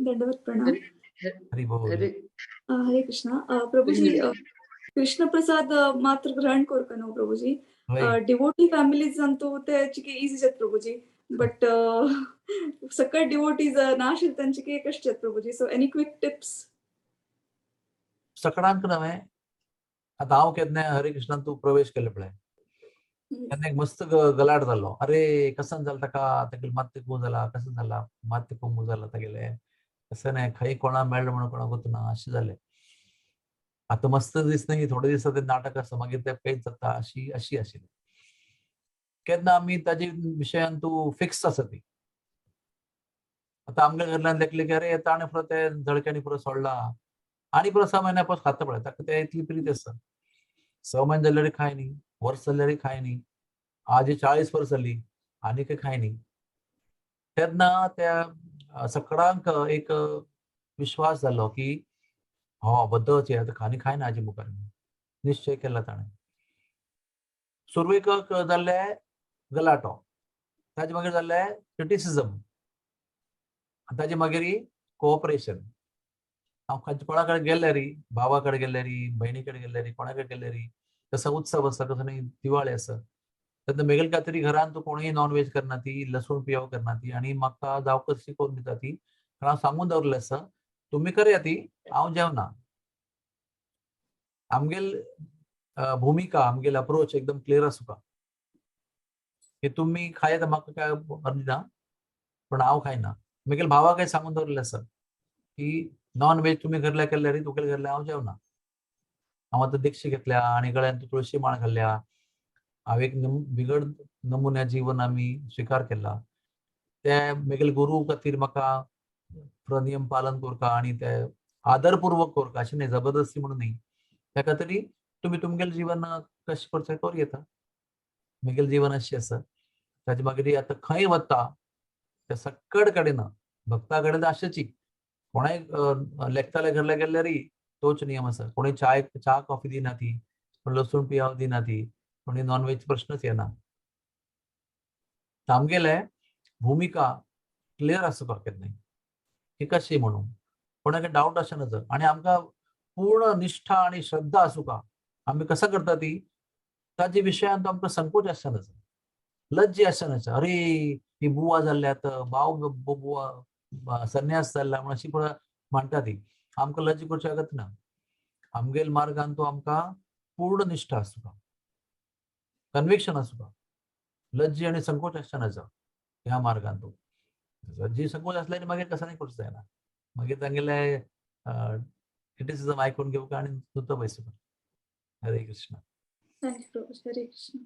दंडवत प्रणाम. हरी बोल. हरे. हरे कृष्णा. प्रभूजी, कृष्ण प्रसाद मात्र ग्रहण करका न्हू प्रभूजी? हय. डिवोटी फॅमिलीज तूं ते चिके इजी जात प्रभूजी, बट सकट डिवोटीज नाशिल्ले तांचे कशें जात प्रभूजी? So any quick tips? सकडांक नव्हे, आतां हांव केन्ना हरे कृष्णान तूं प्रवेश केले पळय तेन्ना एक मस्त गलाट जालो. अरे, कसन जालें ताका, तागेलें मात्य कोण जाला, कसं जाला, मात्य कोंबू जाला तागेलें, कसं नाही, खंय कोणा मेळ्ळें म्हणून कोणाक वचना अशें जालें. आतां मस्त दीस न्ही, थोडे दीस ते नाटक आसा, मागीर ते पेच जाता अशी अशी आशिल्ली. केन्ना आमी ताजे विशयान तूं फिक्स आसा ती. आतां आमगे घरल्यान देखले की अरे, ताणें पुरो ते झळक्यांनी पुरो सोडला आनी पुरो 6 म्हयन्या पास खाता पळय, ताका ते इतली प्रीत आसा. 6 म्हयने जाल्यार खाय न्ही, वर्स जाल्यार खाय न्ही, आज 40 वर्स जाली आनी काय खाय न्ही. तेन्ना त्या सकडांक एक विश्वास जालो की हो बद्दच आतां खानी खायना हाजे मुखार, निश्चय केला ताणें. सुरवेक जाल्ले गलाटो, ताजे मागीर जाल्ले क्रिटिसिजम, ताजे मागीर कोऑपरेशन. हांव खंयच्या कोणा कडेन गेल्यार, भावा कडेन गेल्यार, भयणी कडेन गेल्यार, कोणा कडेन गेल्यार, कसो उत्सव आसा, कसो न्ही दिवाळी आसा, तेन्ना मेगेल खातीर घरान तूं कोणूय नॉन वेज करना ती, लसूण पियाव करना ती, आनी म्हाका जावं कशी करून दिता ती. कारण हांव सांगून दवरलें आसा, तुमी करया ती, हांव जेवना. आमगेल भुमिका, आमगेल अप्रोच एकदम क्लियर आसूका की तुमी खायत म्हाका काय अर्ज ना, पण हांव खायना. मेगेल भावाक सांगून दवरलें आसा की नॉन वेज तुमी घरल्या केल्यार तुगेल्या घरल्या हांव जेवना. हांव आतां दीक्षा घेतल्या आनी गळ्यान तुळशी माळ घाल्ल्या, हांव एक बिगड नमुन्या जीवन आमी स्विकार केला. ते मेगेल गुरू खातीर म्हाका नियम पालन करका आनी ते आदरपूर्वक करका, अशें न्ही जबरदस्ती म्हणून न्ही. ताका तरी तुमी तुमगेलें जीवन कशें करचें करूं येता. मेगेलें जीवन अशें आसा. ताजे मागीर आतां खंय वता त्या सक्कड कडेन भक्ता कडेन आशेची कोणाय लेखताले घरल्या गेल्यारय तोच नियम आसा. कोणी चाय च्या कॉफी दिना ती, कोण लसूण पियाव दिना ती, कोणी नॉन वेज प्रश्नच येना. आमगेले भुमिका क्लियर आसपा केन्नाय की कशी म्हणून कोणाक डावट आसना नजर, आनी आमकां पूर्ण निष्ठा आनी श्रद्धा आसूका आमी कसं करता ती ताजे विशयांत आमकां संकोच आसना नजर, लज्जी आसना नजर. अरे, ही बुवा जाल्ल्यात, भाव बुवा संन्यास जाल्ला म्हणून अशी पुरा म्हणटा ती. आमकां लज्जा करची अगत ना. आमगेल मार्गान तो आमकां पूर्ण निष्ठा आसूका, कन्विक्शन आसूका, लज्जी आनी संकोच आसना नजर ह्या मार्गान. तो लज्जी संकोच आसल्यार मागीर कसं नाही करूं जायना, मागीर तांगेले क्रिटिसिजम आयकून घेवका आनी नुतो बैसूका. हरे Krishna. Thank you Prabhu. Hare Krishna.